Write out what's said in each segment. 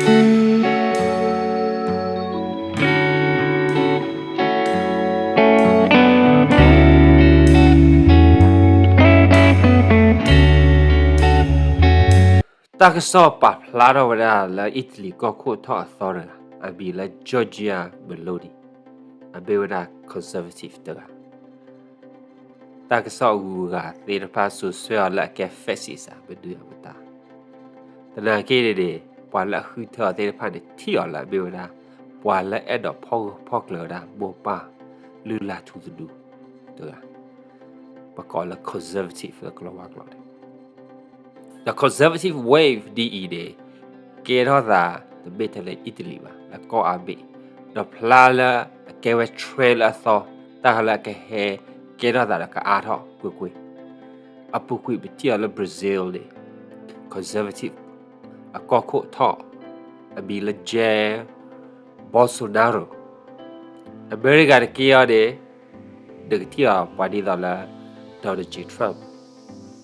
တၢ်ကစီၣ်ပာ်ဖျါထီၣ်ဝဲဒၣ်လၢအံၣ်တလံၤကီၢ်ခိၣ်ထီၣ်အသီတဂၤ အမံၤလၢ Giorgia Meloni အမ့ၢ်ဝဲဒၣ် conservative တဂၤ တၢ်ကစီၣ်အဂုၤအဂၤသ့ၣ်တဖၣ်စိာ်ဆှၢအီၤလၢအကဲ fascist မနုၤအမတၤ သနာ်က့န့ၣ်န့ၣ် ပှၤလၢအဃုထၢအီၤသ့ၣ်တဖၣ်န့ၣ် ထံၣ်အီၤလၢအမ့ၢ်ဝဲဒၣ် ပှၤလၢအဲၣ်ဒိးဖီၣ်ဂၢၢ်ဖီၣ်ကျၢၤဝဲဒၣ်မိၢ်ပၢ်လုၢ်လၢ်ထူသနူတဂၤ ပကိးလၢ conservative လၢကလီၤဝါကျိာ်န့ၣ် ဒီး conservative wave ဒ်အံၤန့ၣ် ကဲထီၣ်သးတမ့ၢ်ထဲလၢအံၣ်တလံၤဘၣ် လၢကီၢ်အါဘ့ၣ် ဒီးဖျါလၢအကဲဝဲ trend လၢအသီ တၢ်လၢအကဟဲကဲထီၣ်သးဒီးကအါထီၣ်ကွ့ၢ်ကွ့ၢ် အပူၤကွံာ်ပထံၣ်အီၤလၢ Brazil န့ၣ် conservative အကီၢ်ခိၣ်ထီၣ် အမံၤလၢ Jair Bolsonaro အမဲရကၤတက့ၢ်အီၤန့ၣ် နကထံၣ်အီၤပှၤဒ်သိးလၢ Donald J Trump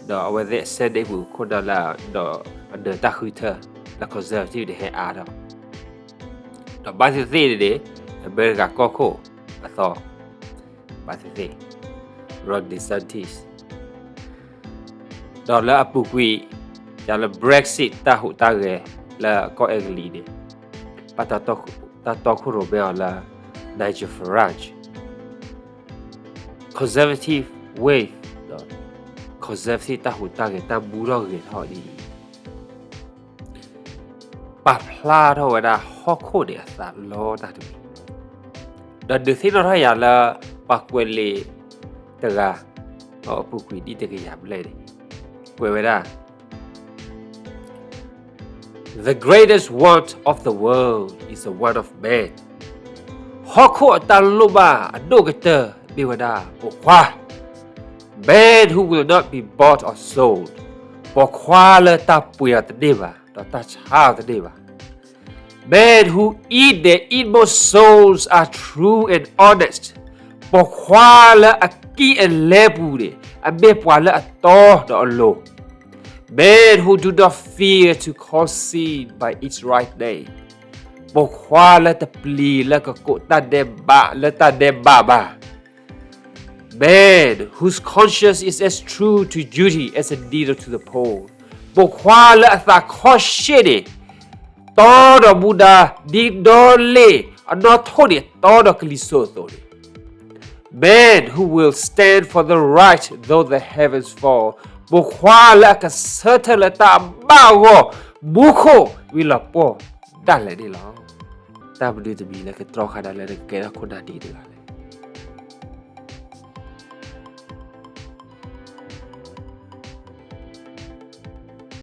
ဒီးအဝဲသ့ၣ်အ Senate ပူၤခိၣ်နၢ်လၢ ဒီးအနၢၤတၢ်ဃုထၢ လၢ conservative န့ၣ်ဟဲအါထီၣ် ဒီးဘၣ်သ့ၣ်သ့ၣ်န့ၣ်န့ၣ် အမဲရကၤကီၢ်ခိၣ်အသီ ဘၣ်သ့ၣ်သ့ၣ် Ron DeSantis ဒီးလၢအပူၤကွံာ် ယလၢ Brexit တၢ်ဟူးတၢ်ဂဲၤလၢကီၢ်အဲကလံးန့ၣ် ဘၣ်တၢ်တီခိၣ်ရိၣ်မဲအီၤလၢ Nigel Farage conservative wave conservative တၢ်ဟူးတၢ်ဂဲၤတၢ်မူထီၣ်ဂဲၤထီၣ်ဒ်အံၤ ပာ်ဖျါထီၣ်ဝဲဒၣ်ဟီၣ်ခိၣ်န့ၣ်အသးလီတၢ်တမံၤ ဒီးဒုးသ့ၣ်နီၣ်ထီၣ်ယၤလၢ ပှၤကွဲးလံာ်တဂၤ အပူၤကွံာ်နံၣ်တကယၤဘျဲၣ်န့ၣ် ကွဲးဝဲဒၣ် The greatest want of the world is the want of man. ဟီၣ်ခိၣ်အတၢ်လိၣ်ဘၣ်အဒိၣ်ကတၢၢ်မ့ၢ်ဝဲဒၣ်ပိာ်ခွါ Man who will not be bought or sold. ပိာ်ခွါလၢတၢ်ပှ့ၤအီၤတန့ၢ်ဘၣ် ဒီးတၢ်ဆါအီၤတန့ၢ်ဘၣ် Men who in their inmost souls are true and honest. ပိာ်ခွါလၢအကံၢ်အလဲပူၤန့ၣ် အမ့ၢ်ပှၤလၢအတီဒီးအလိၤ Men who do not fear to call sin by its right name. ပိာ်ခွါလၢတပျံၤလၢကကိးတၢ်ဒဲးဘးလၢတၢ်ဒဲးဘးဘၣ် Man whose conscience is as true to duty as a needle to the pole. ပိာ်ခွါလၢအသးခီၣ်ရှ့ၣ်န့ၣ် တီဒီးမူဒါ ဒ်ဒီလ့ၣ်အနီၣ်ထိၣ်န့ၣ် တီဒီးကလံၤစိးအသိးန့ၣ် Man who will stand for the right though the heavens fall. ပိာ်ခွါလၢအကဆၢထၢၣ်လၢတၢ်အဘၣ်အဂီၢ် မူခိၣ်ဝံၤလီၤပှီၢ်ဒၣ်လဲာ်န့ၣ်လီၤ. တၢ်မနုၤတမံၤလၢကတြီဃာ်နၤလၢနကကဲထီၣ်ခိၣ်နၢ်ဒ်တဂၤလဲၣ်.